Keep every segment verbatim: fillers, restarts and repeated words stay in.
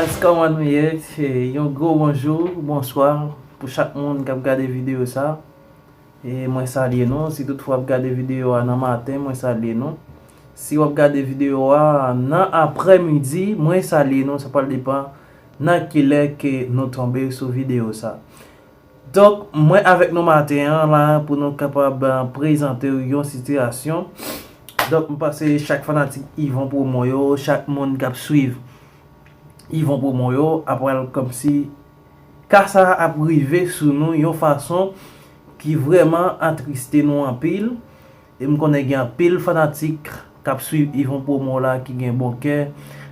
Guys, kòman nou ye? Se yon gwo bonjou, bonswa pou chak moun k ap gade videyo sa. E mwen salye nou. Si toutfwa w ap gade videyo a nan maten, mwen salye nou. Si w ap gade videyo a nan aprèmidi, mwen salye nou. Sa pral depann nan kilè ke nou tonbe sou videyo sa. Donk, mwen avèk nou maten an la pou nou kapab, eh, prezante w yon sitiyasyon. Donk, m panse chak fanatik Yvon Promo yo, chak moun k ap swiv Yvon Promo yo, ap pral kòmsi ka sa a ap rive sou nou yon fason ki vrèman atriste nou anpil. E m konnen gen anpil fanatik k ap swiv Yvon Promo la ki gen bon kè.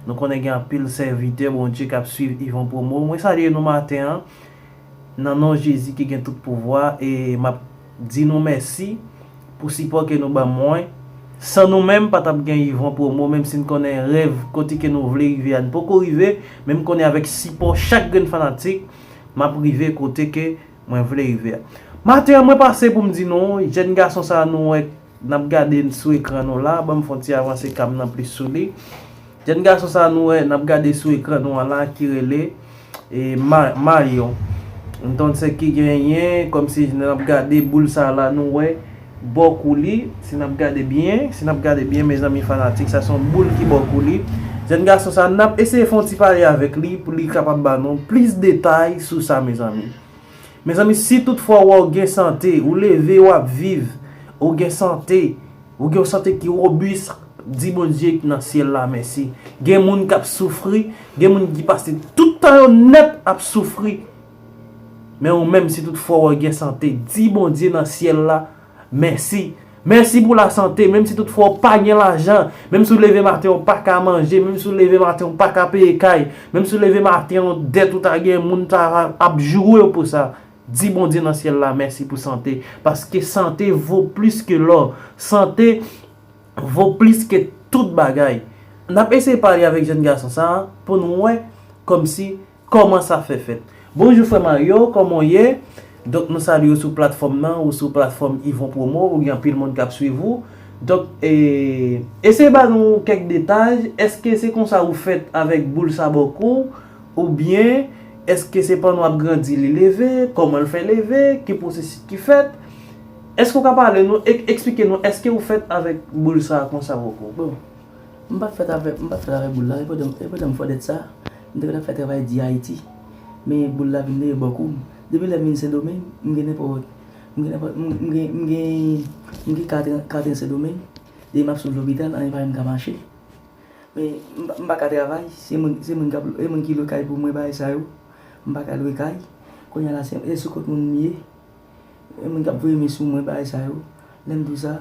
Nou konnen gen anpil sèvitè Bondye k ap swiv Yvon Promo. Mwen salye nou maten an nan non Jezi ki gen tout pouvwa e m ap di nou mèsi pou sipò ke nou ban mwen. San nou menm, pa t ap gen Yvon Promo, menm si n konnen rèv kote ke nou vle rive a, n poko rive, men m konnen avèk sipò chak grenn fanatik, m ap rive kote ke mwen vle rive a. Maten an, mwen pase pou m di nou, jèn gason sa a nou wè n ap gade sou ekran nou la, ban m fè yon ti avanse kam nan plis sou li. Jèn gason sa a nou wè n ap gade sou ekran nou an la ki rele, e, Ma-, Marion. M tann se ki genyen, kòmsi n ap gade boul sa a la, nou wè bò kou li, si n ap gade byen, si n ap gade byen, mezanmi fanatik, sa se yon boul ki bò kou li. Jèn gason sa a, n ap eseye fè yon ti pale avèk li pou li kapab ba nou plis detay sou sa, mezanmi. Mezanmi, si toutfwa w gen sante, ou leve, w ap viv, ou gen sante, ou gen yon sante ki wobis, di Bondye ki nan syèl la mèsi. Gen moun k ap soufri, gen moun ki pase tout tan yo nèt ap soufri. Men ou menm, si toutfwa w gen sante, di Bondye nan syèl la mèsi. Mèsi pou lasante, menm si toutfwa w pa gen lajan, menm si w leve maten w pa ka manje, menm si w leve maten w pa ka peye kay, menm si w leve maten w dèt ou ta gen moun ta ap joure w pou sa. Di Bondye nan syèl la mèsi pou sante, paske sante vo plis ke lò. Sante vo plis ke tout bagay. N ap eseye pale avèk jèn gason sa a pou nou wè kòmsi kòman sa fè fèt. Bonjou frè Mario, kòman w ye? Donk, nou salye w sou platfòm nan, ou sou platfòm Yvon Promo, ou gen anpil moun k ap swiv ou. Donk, e, eseye ba nou kèk detay. Èske se konsa ou fèt avèk boul sa bò kou? Oubyen, èske se pandan w ap grandi li leve? Kòman l fè leve? Ki pwosesis ki fèt? Èske w ka pale nou, e-, eksplike nou, èske ou fèt avèk boul sa konsa bò kou? Bon, m pa t fèt avèk, m pa t fèt avèk boul la, e pandan, e pandan m fò dèt sa, m te konn ap fè travay di Ayiti. Men boul la vin leve bò kou m. Depi lè m vin Sendomeng, m gen nenpòt, m gen nenpòt, m, m gen, m gen, m gen kat an, kat an Sendomeng. Depi m ap swiv lopital, anyen pa janm ka mache. Men m pa, m pa ka travay, se moun, se moun k ap, se moun ki lwe kay pou mwen, bagay sa yo. M pa ka lwe kay. Kounye a la, se, se sou kont moun m ye. E moun k ap voye men sou mwen, bagay sa yo. Lè m di w sa,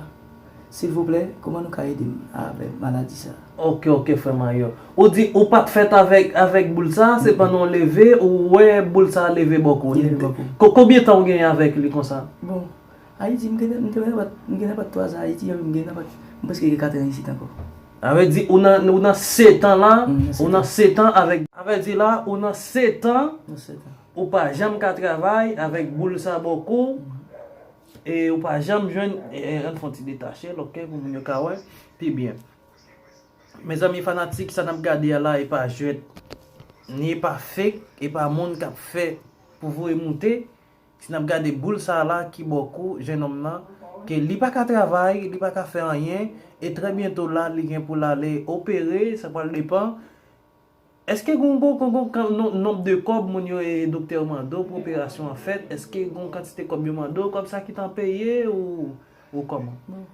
silvouplè, kòman nou ka ede m avèk maladi sa? Ok, ok, frè Mario. Ou di ou pa t fèt avèk, avèk boul sa, se pandan w leve, ou wè boul sa leve bò kou. Li leve bò kou. Ko-, konbyen tan ou genyen avèk li konsa? Bon, Ayiti, m gen, m gen nenpòt, m gen nenpòt twa zan Ayiti, epi m gen nenpòt, m prèske gen kat an isit ankò. Sa vle di, ou nan, ou nan sèt an la, Mm, nan sèt an. Ou nan sèt an avèk, sa vle di la, ou nan sèt an, Nan sèt an. Ou pa janm ka travay avèk boul sa bò kou, e ou pa janm jwenn, e, e, ann fè yon ti detache l, ok, pou moun yo ka wè pi byen. Mezanmi fanatik, sa n ap gade a la, e pa jwèt, ni e pa fake, e pa moun k ap fè pou voye moute. Si n ap gade boul sa a la ki bò kou jennonm nan, ke li pa ka travay, li pa ka fè anyen, e trè byento la, li gen pou l ale opere, sa pral depann. Èske gon, gon, gon, gon kan-, non-, nonb de kòb moun yo e doktè yo mande w pou operasyon an fèt? Èske gon kantite kòb yo mande w, kòb sa ki tan peye ou, ou kòman? Non.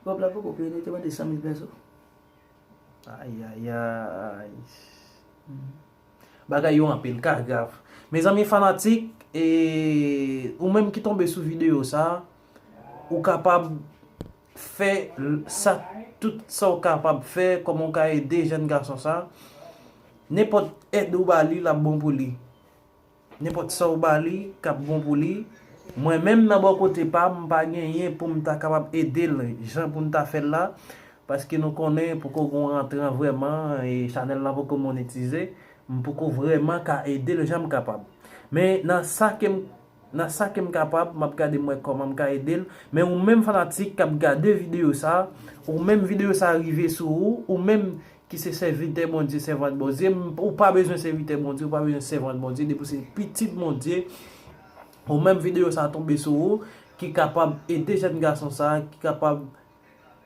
Kòb la poko peye, nou te mande san mil pèso. Ay, ay, ay. Bagay yo anpil, ka grav. Mezanmi fanatik, e, ou menm ki tonbe sou videyo sa, ou kapab fè l-, sa, tout sa w kapab fè, kòman w ka ede jèn gason sa. Nenpòt èd ou ba li, l ap bon pou li. Nenpòt sa w ba li, k ap bon pou li. Mwen menm, nan bò kote pa m, m pa genyen pou m ta kapab ede l jan pou m ta fè l la, paske nou konnen poko gon rantran vrèman, e chanèl la poko monetize, m poko vrèman ka ede l jan m kapab. Men nan sa ke m, nan sa ke m kapab, m ap gade m wè kòman m ka ede l. Men ou menm fanatik k ap gade videyo sa, ou menm videyo sa rive sou ou, ou menm ki se sèvitè Bondye, sèvant Bondye, ou pa bezwen sèvitè Bondye, ou pa bezwen sèvant Bondye, depi w se pitit Bondye, ou menm videyo sa tonbe sou ou, ki kapab ede jèn gason sa, ki kapab,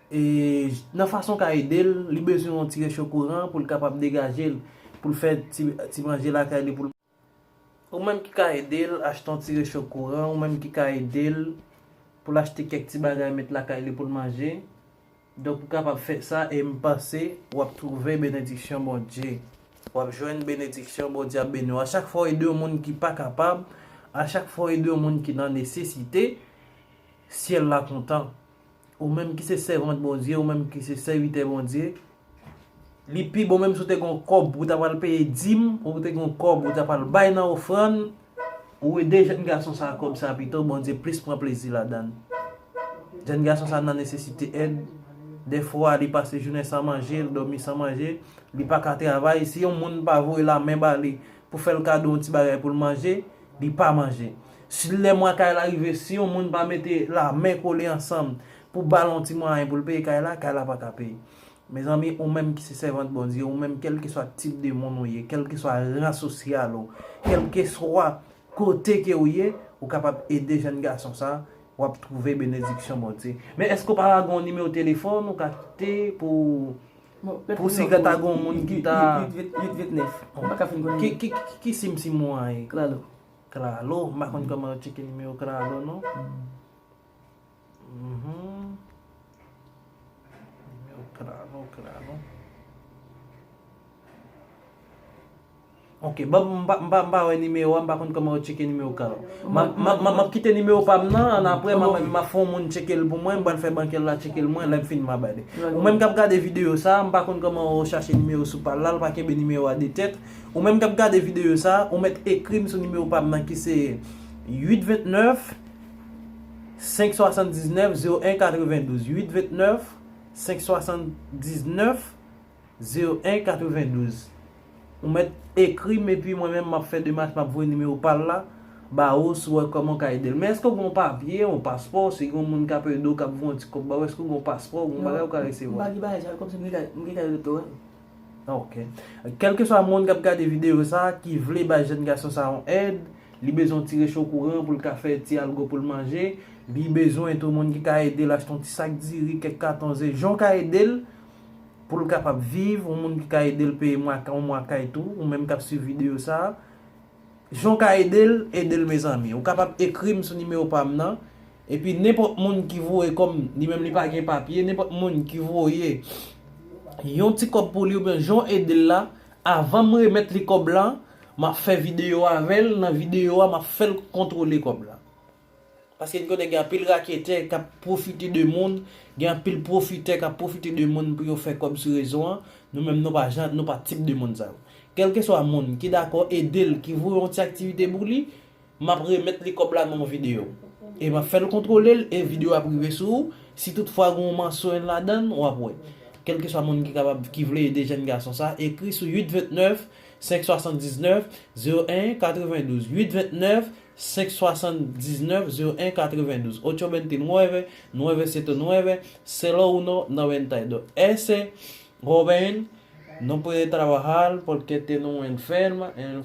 e, nan fason w ka ede l, li bezwen yon ti recho kouran pou l kapab degaje l, pou l fè ti, ti manje lakay li pou l. Ou menm ki ka ede l achte yon ti recho kouran, ou menm ki ka ede l pou l achte kèk ti bagay met lakay li pou l manje. Donk, ou kapab fè sa e m panse w ap twouve benediksyon Bondye. W ap jwenn benediksyon, Bondye ap beni w. A chak fwa w ede yon moun ki pa kapab, a chak fwa w ede yon moun ki nan nesesite, syèl la kontan. Ou menm ki se sèvant Bondye, ou menm ki se sèvitè Bondye, li pi bon menm si w te gen yon kòb pou w ta pral peye dim, ou te gen yon kòb pou w ta pral bay nan ofrann, ou ede jèn gason sa a kòb sa a pito, Bondye plis pran plezi ladan l. Jèn gason sa a nan nesesite èd. Dèfwa, li pase jounen san manje, l dòmi san manje, li pa ka travay. Si yon moun pa voye lamen ba li pou fè l kado yon ti bagay pou l manje, li pa manje. Si lè mwa kay la rive, si yon moun pa mete lamen kole ansanm pou ba l yon ti mwayen pou l peye kay la, kay la pa ka peye. Mezanmi, ou menm ki se sèvant Bondye, ou menm kèlkeswa tip de moun ou ye, kèlkeswa ran sosyal ou, kèlkeswa kote ke ou ye, ou kapab ede jèn gason sa, w ap twouve benediksyon Bondye. Men èske ou pa gen yon nimewo telefòn ou ka kite pou, pou si ta gen yon moun ki ta. Uit ventnèf. Mwen pa ka fin konnen. Ki, ki, ki, ki sim sim ou an ye? Klalo. Klalo, m pa konn kòman yo tcheke nimewo Klalo non. Mhm. Nimewo Klalo, Klalo. Ok, bon, m pa, m pa, m pa wè nimewo a, m pa konn kòman yo tcheke nimewo Klalo. M ap, m ap, m ap, m ap kite nimewo pa m nan, ann apre, m ap, m ap fè yon moun tcheke l pou mwen, m pral fè bankè la tcheke l mwen, lè m fin m a ba li. Ou menm k ap gade videyo sa, m pa konn kòman ou chache nimewo sou pal la, l pa kenbe nimewo a de tèt. Ou menm k ap gade videyo sa, ou mèt ekri m sou nimewo pa m nan ki se uit ventnèf, senk swasanndiznèf, zewo en katrevendouz. Uit ventnèf, senk swasanndiznèf, zewo en katrevendouz. Ou mèt ekri m epi mwen menm m ap fè demach, m ap voye nimewo pal la ba ou si w wè kòman w ka ede l. Men èske w gen yon papye, yon paspò, si gen yon moun k ap ede w, k ap voye yon ti kòb ba ou, èske w gen yon paspò, gen yon bagay ou ka resevwa? M pa gen bagay sa yo, kòmsi m gen kay, m gen kay elektoral. Ok. Kèlkeswa moun k ap gade videyo sa a, ki vle bay jèn gason sa a yon èd, li bezwen yon ti recho kouran pou l ka fè ti algo pou l manje, li bezwen tou moun ki ka ede l achte yon ti sak diri, kèk katon ze, jan w ka ede l pou l kapab viv, yon moun ki ka ede l peye mwa, yon mwa kay tou, ou menm k ap swiv videyo sa a. Jan w ka ede l, ede l mezanmi. Ou kapab ekri m sou nimewo pa m nan. Epi nenpòt moun ki voye kòm li menm li pa gen papye, nenpòt moun ki voye yon ti kòb pou li oubyen jan w ede l la, avan m remèt li kòb la, m ap fè videyo avè l, nan videyo a m ap fè l kontwole kòb la. Paske n konnen gen anpil raketè k ap pwofite de moun, gen anpil pwofitè k ap pwofite de moun pou yo fè kòb sou rezo an. Nou menm nou pa jan, nou pa tip de moun sa yo. Kèlkeswa moun ki dakò ede l, ki voye yon ti aktivite pou li, m ap remèt li kòb la nan yon videyo. E m ap fè l kontwole l e videyo ap rive sou ou. Si toutfwa gen yon manswen ladan l, w ap wè. Kèlkeswa moun ki kapab, ki vle ede jèn gason sa, ekri sou uit ventnèf, senk swasanndiznèf, zewo en katrevendouz. Uit ventnèf, senk swasanndiznèf, zewo en katrevendouz. Otyo Bentin, nueve, nueve siete nueve, cero uno noventa y dos. Ese joven no puede trabajar porque tiene una enferma, en